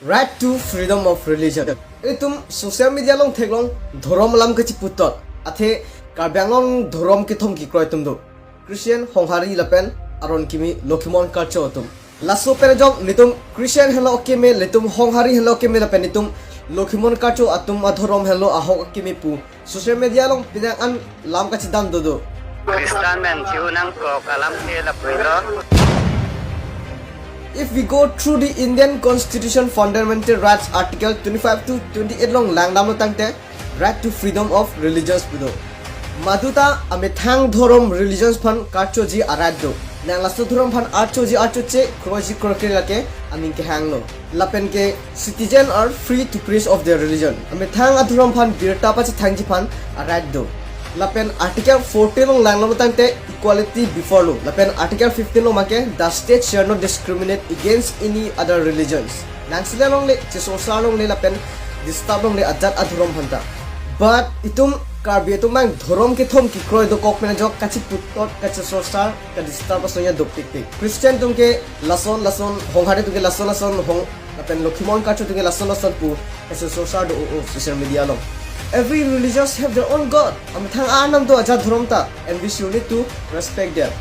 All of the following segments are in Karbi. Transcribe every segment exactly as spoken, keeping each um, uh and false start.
Right to freedom of religion. Itum social media along theklong dhorom alam kachiputhot. Athe Karbi Anglong dhorom kethom kekroi atum do. Christian, Honghari lapen aron kimi Lokhimon Karcho atum. Laso pen ajok nelitum Christian henlo keme, nelitum Honghari henlo keme lapen nelitum Lokhimon Karcho atum adhorom henlo ahok keme pu social media along penang an lam kachedam dodo. Christian pen chihu nangkok alam ke lapulo. If we go through the Indian Constitution Fundamental Rights Article twenty-five to twenty-eight along langdamlo tangte right to freedom of religions pu do. Maduta amethang dhorom religions aphan karchoji a-right do. Nang laso dhorom aphan archoji archoche, kroiji krokre lake aning kehanglo. Lapen ke citizen are free to preach of their religion. Amethang adhorom aphan birta pachethangji aphan a-right do. Lapen Article fourteen along langdamlo tangte equality before law. Lapen Article fifteen along make the state shall not discriminate against any other religions. Nangseleng longle, chesorsar longle lapen disturb longle ajat adhorom aphanta. But itum Karbi atum abang dhorom kethom kekroi dokok pen ajok kachiputhot, kachesorsar, kadisturb ason ya dopikpik. Christian atum ke lason lason, Honghari atum ke lason lason, Hong lapen Lokhimon Karcho atum ke lason lason pu kachesorsar do o social media along. Every religions have their own god. Amethang anam do ajat dhorom ta, and we should need to respect them.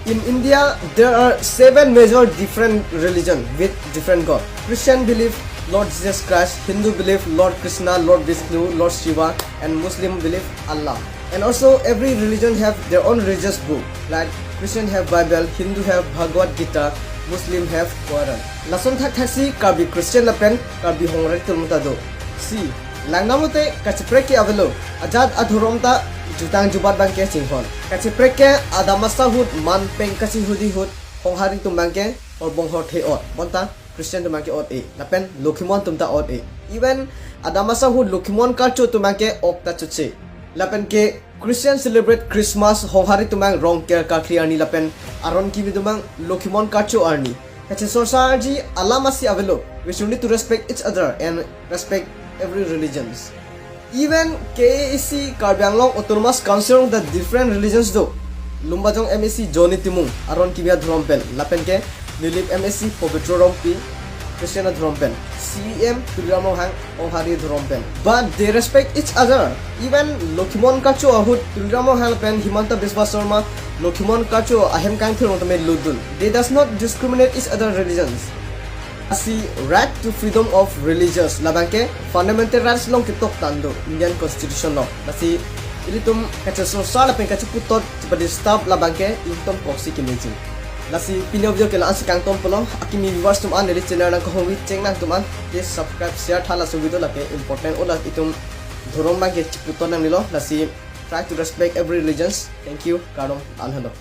In India, there are seven major different religion with different god. Christian believe Lord Jesus Christ, Hindu believe Lord Krishna, Lord Vishnu, Lord Shiva, and Muslim believe Allah. And also, every religion have their own religious book. Like Christian have Bible, Hindu have Bhagavad Gita, Muslim have Quran. Lason thakthak si Karbi Christian lapen Karbi Honghari atum ta do. Si, langdamlote kacheprek ke avelo. Ajat adhorom ta jutang jubat abang ke chinghon. Kacheprek ke adamasa ahut manpeng kachihudi ahut Honghari atum abang ke horbong horthe ot. Bonta Christian atum abang ke ot-e. Lapen Lokhimon atum ta ot-e. Even adamasa ahut Lokhimon Karcho atum abang ke ok ta choche. Lapen ke Christian celebrate Christmas, Honghari atum abang rong ker karkli arni lapen aron kimi atum abang Lokhimon Karcho arni. Kachesorsarji alam asi avelo. We should need to respect each other and respect every religions. Even K A A C Karbi Anglong Autonomous Council along ta different religions do. Lumbajong M A C Johnny Timung, aron kimi adhorom pen. Lapen ke Nilip M A C Pobitro Rongpi, Christian adhorom pen. C E M Tuliram Ronghang, Honghari adhorom pen. But they respect each other. Even Lokhimon Karcho ahut Tuliram Ronghang pen Himanta Biswa Sarma Lokhimon Karcho ahem kangthir along tame lutdun. They does not discriminate each other religions. Lasi right to freedom of religious labang ke fundamental rights along ketok tangdo Indian Constitution along. Lasi ilitum kachesorsar lapen kachiputhot chepadisturb labang ke ington koksi kemeji. Lasi pini a-video ke la-an si kangton pulo, akimi viewers atum an neli channel nangkehongvi cheng nangtum an, please subscribe, share tha laso video lake important o, la itum dhorom abang ke chiputhot nangnelo, lasi try to respect every religions. Thank you, kardom, an helo.